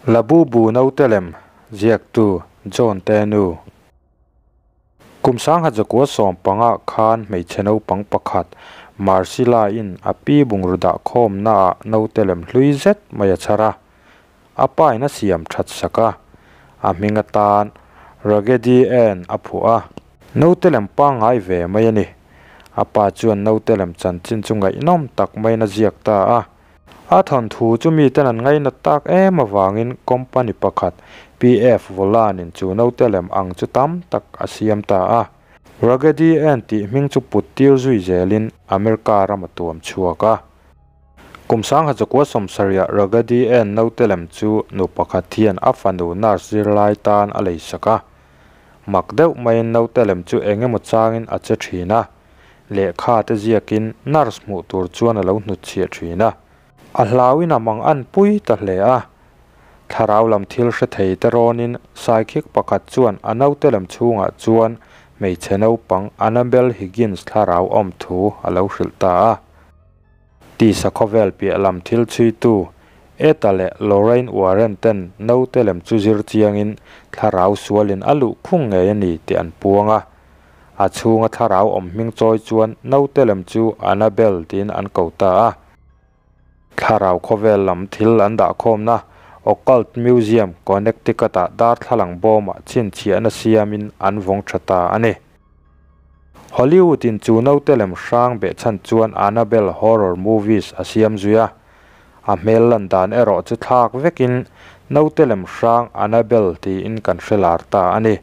Labubu naute lem ziaktu John te nu. Kum 1915 khan hmeichhe naupang pakhat Marcilla in a pi bungraw dah khawmnaah naute lem hlui zet mai a chhar a, a pa in a siam that sak a, a hming atan Raggedy Ann a phuah a. Naute lem pangngai ve mai a ni. A pa chuan naute lem chanchin chu ngaihnawm tak maiin a ziak ta a. A thawnthu chu miten an ngainat tak em avangin company pakhat PF Volanin chu naute lem ang chu tam tak a siam ta a. Raggedy Ann tih hming chu put tir zui zelin America ram a tuam chhuak a. Kum 1970 Raggedy Ann naute lem chu nu pakhat hian a fanu nurse zirlai tan a leisak a. Mak deuh maiin naute lem chu eng emaw changin a che thin a. Lehkha te ziakin nurse hmuh tur chuan a lo hnutchhiah thin a. A hlauin a mang an pui ta hle a. Thlarau lam thil hre thei te rawnin saikhik pakhat chuan a naute lem chhungah chuan hmeichhe naupang Annabel Higgins thlarau awm thu a lo hrilh ta a. Tisa khawvel piah lam thil chhuitu Etta leh Lorraine Warren ten naute lem chu zir chiangin thlarau sualin a luh khung ngei a ni tih an puang a. A chhunga thlarau awm hming chawi chuan naute lem chu Annabel tiin an ko ta a. Thlarau khawvel lam thil an dah khawmna Occult Museum, Connecticut-ah darthlalang bawmah chhinchhiahna siamin an vawng tha ta a ni. Hollywood-in chu naute lem hrang behchhan chuan Annabelle horror movies a siam zui a. A hmel lan dan erawh chu thlak vekin naute lem hrang Annabelle tiin kan hre lar ta a ni.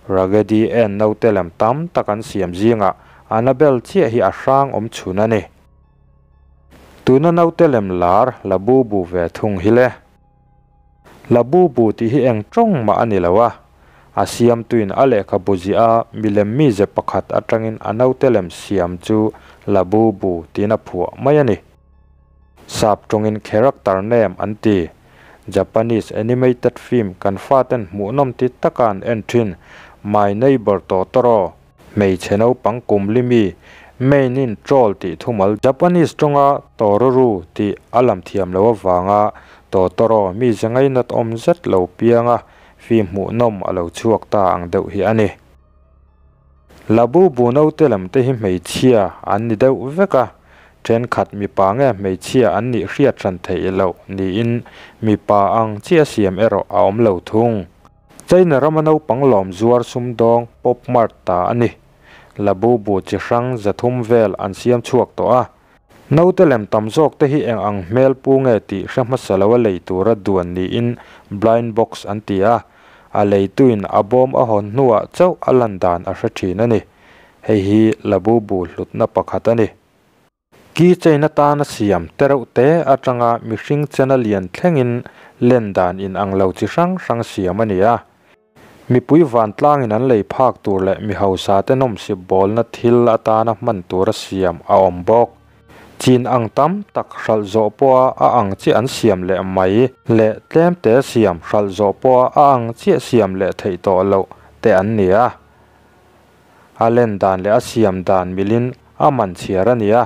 Raggedy Ann naute lem tam tak an siam zingah Annabelle chiah hi a hrang awm chhun a ni. Tuna naute lem lar Labubu ve thung hi le. Labubu tih hi eng tawng mah a ni lo a, a siamtuin a lehkhabu ziah a milem mize pakhat atangin a naute lem siam chu Labubu tiin a phuah mai a ni. Sap tawngin character name an ti. Japanese animated film kan faten hmuhnawm ti taka an en thin My Neighbor Totoro, hmeichhe naupang kum limi, Main-in troll tih thumal Japanese tawnga Tororu tih a lam thiam loh avanga Totoro mi ze ngainat awm zet lo pianga film hmuhnawm a lo chhuak ta ang deuh hi a ni. Labubu naute lam te hi hmeichhia an ni deuh vek a, thenkhat mipa nge hmeichhia an nih hriat hran theih loh niin mipa ang chiah siam erawh a awm lo thung. China rama naupang lawm zuar sumdawng Pop Mart ta a ni. Labubu chi hrang 300 vel an siam chhuak tawh a. Naute lem tam zawk te hi eng ang hmel pu nge tih hre hmasa lo a lei tura duan niin blind box an ti a, a leituin a bawm a hawn hnuah chauh a lan dan a hre thin a ni. Hei hi Labubu hlutna pakhat a ni. Keychain atana siam tereuh te atanga mihring chena lian thlengin len dan inang lo chi hrang hrang siam a ni a. Mipui vantlangin an lei phak tur leh mi hausa te nawmsip bawlna thil atana hman tura siam a awm bawk. Chin ang tam tak hralh zawh pawha a ang chiah an siam leh mai leh tlem te siam hralh zawh pawha a ang chiah siam leh theih tawh loh te an ni a. A len dan leh a siam dan milin a man chhiar a ni a.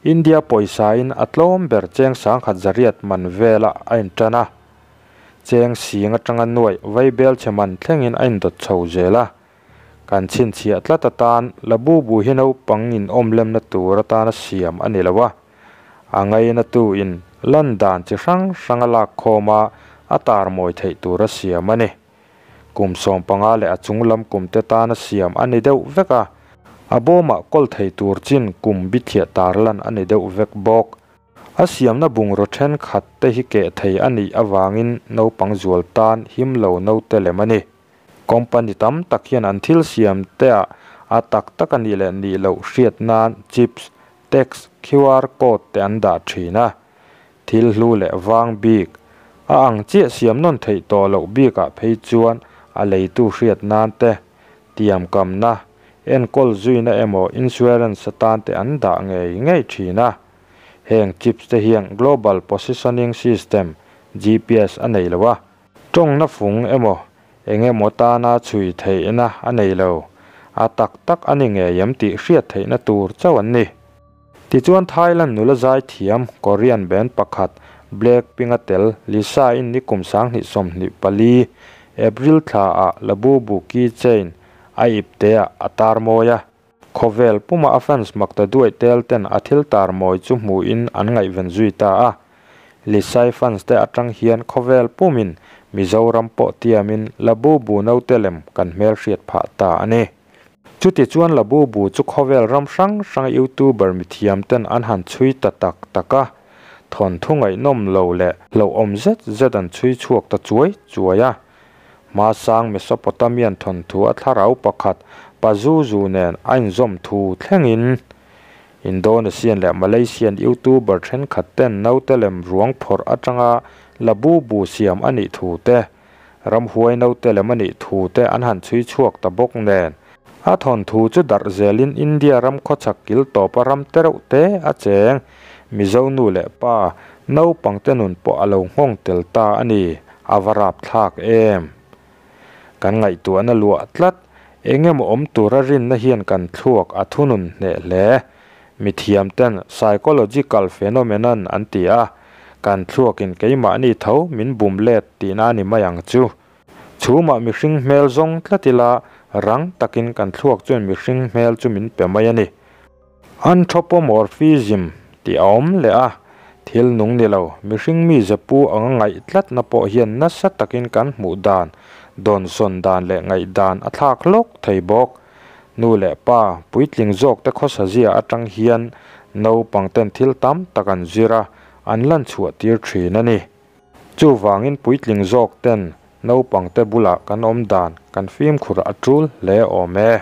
India pawisa in a tlawm ber cheng 1100 man vela a intan a. Cheng sing atanga nuaih vaibel che man thlengin a indawt chho zel a. Kan chhinchhiah tlat atan Labubu hi naupang in awm lemna tur atana siam a ni lo a. A ngaina tu in lan dan chi hrang hrang a lak khawm a, a tar mawi theih tura siam a ni. Kum 15 leh a chunglam kum te tana siam a ni deuh vek a. A bawmah kawl thei tur chin kum bithiah tar lan a ni deuh vek bawk. A siamna bungraw thenkhat te hi keh thei a nih avangin naupang zual tan him lo naute lem a ni. Company tam tak hian an thil siam te ah a tak tak a nih leh nih loh hriat nan chips, tags, QR code te an dah thin a. Thil hlu leh vang bik a ang chiah siam nawn theih tawh loh bikah phei chuan a leitu hriat nan te, tiam kamna, enkawl zuina emaw insurance atan te an dah ngei ngei thin a. Heng chips te hian Global Positioning System, GPS, a nei lo a. Tawngna fung emaw eng emaw tana chhui theihna a nei lo. A tak tak a ni ngei em tih hriat theihna tur chauh an ni. Tichuan Thailand nula zai thiam Korean band pakhat Blackpink-a tel Lisa-in nikum 2024 April thlaah Labubu keychain a ipteah a tar mawi a. Khawvel puma a fans makta duai tel ten a thil tar mawi chu hmuhin an ngaihven zui ta a. Lisa-i fans te atang hian khawvel pumin Mizoram pawh tiamin Labubu naute lem kan hmelhriat phah ta a ni. Chuti chuan Labubu chu khawvel ram hrang hranga YouTuber mithiam ten an han chhui ta tak tak a, thawnthu ngaihnawm lo leh hlauhawm zet zet an chhui chhuak ta chuai chuai a. Hmasang Mesopotamian thawnthu a thlarau pakhat Pazuzu nen a inzawm thu thlengin Indonesian leh Malaysian YouTuber thenkhat ten naute lem ruang phawrh atanga Labubu siam a nih thu te, ramhuai naute lem a nih thu te an han chhui chhuak ta bawk nen. A thawnthu chu darh zelin India ram khawchhak kil tawpa ram te reuh te a cheng. Mizo nu leh pa, naupang te nun pawh a lo nghawng tel ta a ni, a va rapthlak em! Kan ngaihtuahna luah tlat, eng emaw awm tura rinna hian kan thluak a thunun hneh hle. Mithiam ten psychological phenomenon an ti a, kan thluakin keimahni tho min bum let tihna a ni mai ang chu. Chhumah mihring hmel zawng tlat ila, rang takin kan thluak chuan mihring hmel chu min pe mai a ni. Anthropomorphism tih a awm leh a, thil nung ni lo, mihring mi zepu anga ngaih tlatna pawh hian nasa takin kan hmuh dan, dawnsawn dan leh ngaihdan a thlak hlawk thei bawk. Nu leh pa, puitling zawkte khawsazia atang hian naupangten thil tam tak an zir a, an lan chhuah tir thin a ni. Chuvangin puitling zawkten naupangte bulah kan awm dan kan fimkhur a tul hle awm e.